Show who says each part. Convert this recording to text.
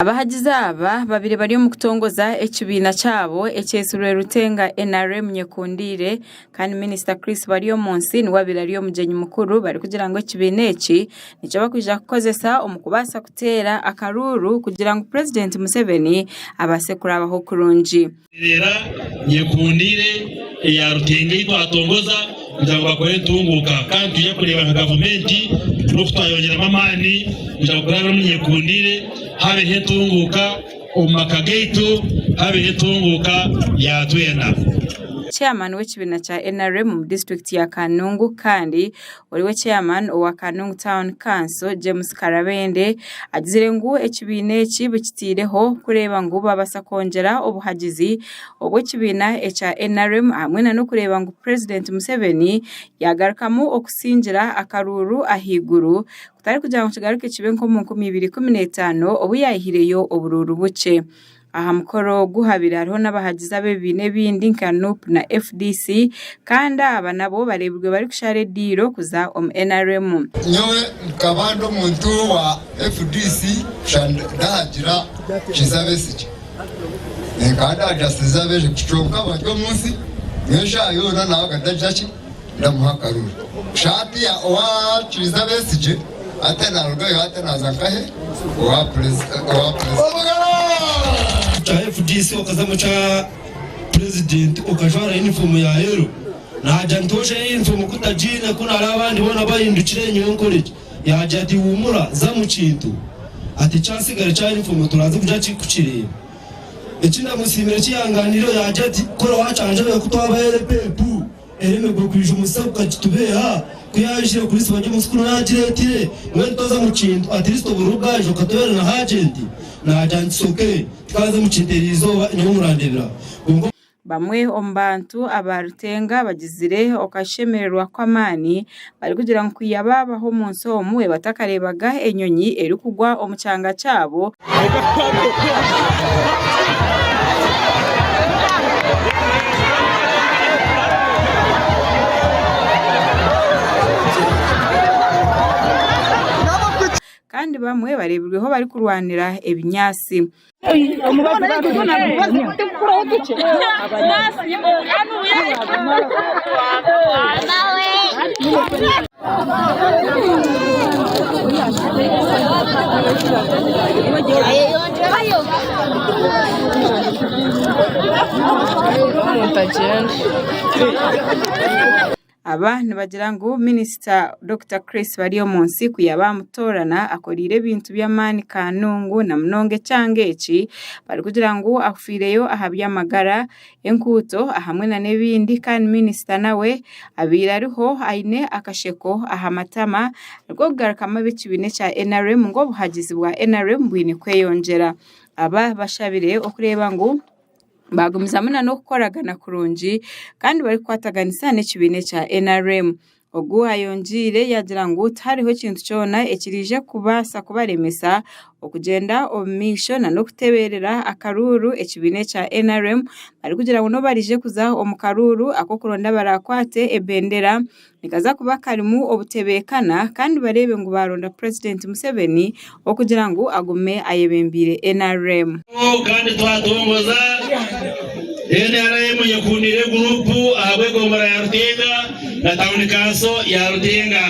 Speaker 1: Abahagizi aba babaire bari omu kutongoza ekibiina kyabo ekyetsirwe Rutenga NRM Nyekundiire kandi minisita Chris Baryomunsi niwe abaire ari omugyenyi mukuru barikugira ngu ekibiina eki nikyo barikwija kukozesa omu kubaasa kuteera akaruuru kugira ngu Purezidenti Museveni abaase kurabaho kurungi.
Speaker 2: Reero nyekundiire eya Rutenga ei twatongoza kugira ngu bakore entunguuka kandi nitwija kureeba nka gavumenti n'oku twayongyeramu amaani kugira ngu kurabira omuri nyekundiire habeho entunguuka omu maka gaitu, habeho entunguuka ya twena.
Speaker 1: Chairman w'ekibiina kya NRM omu disiturikiti ya Kanungu kandi Oriwe Chairman owa Kanungu Town Council, James Karabende agizire ngu ekibiina eki bikiteireho kureeba ngu babaasa kwongyera obuhagizi obw'ekibiina ekya NRM hamwe nana okureeba ngu Purezidenti Museveni yagarukamu okusingira akaruuru ahaiguru kutari kugira ngu kigaruke kibe nk'omu 2015 obu yayihireyo oburuuru bukye. Aha mukoro ogu habaire hariho n'abahagizi ab'ebibiina ebindi nka NUP na FDC kandi aba nabo bareebirwe barikushara ediiro kuza omu NRM.
Speaker 3: Nyowe nkaba ndi omuntu wa FDC kusha ndahagira Kizza Besigye. Nkaba ndahagira Kizza Besigye kyonka bari omunsi nyowe eshaaha yoona nabaga ndagira ki ndamuha akaruru. Kusha hatiya owa Kizza Besigye hati narugayo hati naza nkahe owa purezida.
Speaker 2: Kya FDC okaza omu kya purezidenti okajwara yunifoomu ya yero naagira nti osha yunifoomu ku otagiine ku nari abandi boona bahindukire nyowe nkore ki? Yaagira ati huumura za omu kintu ati ekyatsigara ekya yunifoomu turaza kugira ki kukireeba. Eki ndamusiimira eki yangaaniireho yaagira ati kora waakyanjabire ku twabaire peepu. Eremegwe kwija omu sabu kagitubeeha, ku yaijire Kristo bari omu sukuru nagireetire, mbwenu toza mu kintu at least obururu bwaija okatoorana na agent nagira nti it's okay tikaza omu kintu eriizooba nyowe murandebera kwonka
Speaker 1: Bamwe omu bantu aba Rutenga bagizire okashemererwa kw'amaani barikugira ngu kwiha baabaho omu nsi omu batakareebaga enyonyi erikugwa omu kyanga kyabo. Kandi bamwe bareebirweho barikurwanira ebinyaatsi. Aba nibagira ngu minisita Dokita Chris Baryomunsi ku yaaba amutoorana akoreire ebintu by'amaani Kanungu na munonga ekyanga eki barikugira ngu afiireyo aha by'amagara, enkuuto ahamwe nana ebindi kandi minisita nawe abaire ariho aine akasheko aha matama arikugarukamu ab'ekibiina ekya NRM ngu obuhagizi bwa NRM bwine kweyongyera. Aba bashabire okureeba ngu baagumizamu nana okukoragana kurungi kandi barikukwataganisa n'ekibiina ekya NRM. Ogu ayongyeire yaagira ngu tihariho ekintu kyona ekiriija kubaasa kubaremesa okugyenda omu maisho nana okuteeberera akaruuru ekibiina ekya NRM barikugira ngu n'obu baraije kuza omu karuuru ak'okuronda abaraakwate ebendera nikaza kuba karimu obutebeekana kandi bareebe ngu baaronda Purezidenti Museveni okugira ngu agume ayebembeire NRM.
Speaker 2: Kandi twatongoza NRM eyekundiire guruupu ahabw'egombolola ya Rutenga na tauni kanso ya Rutenga.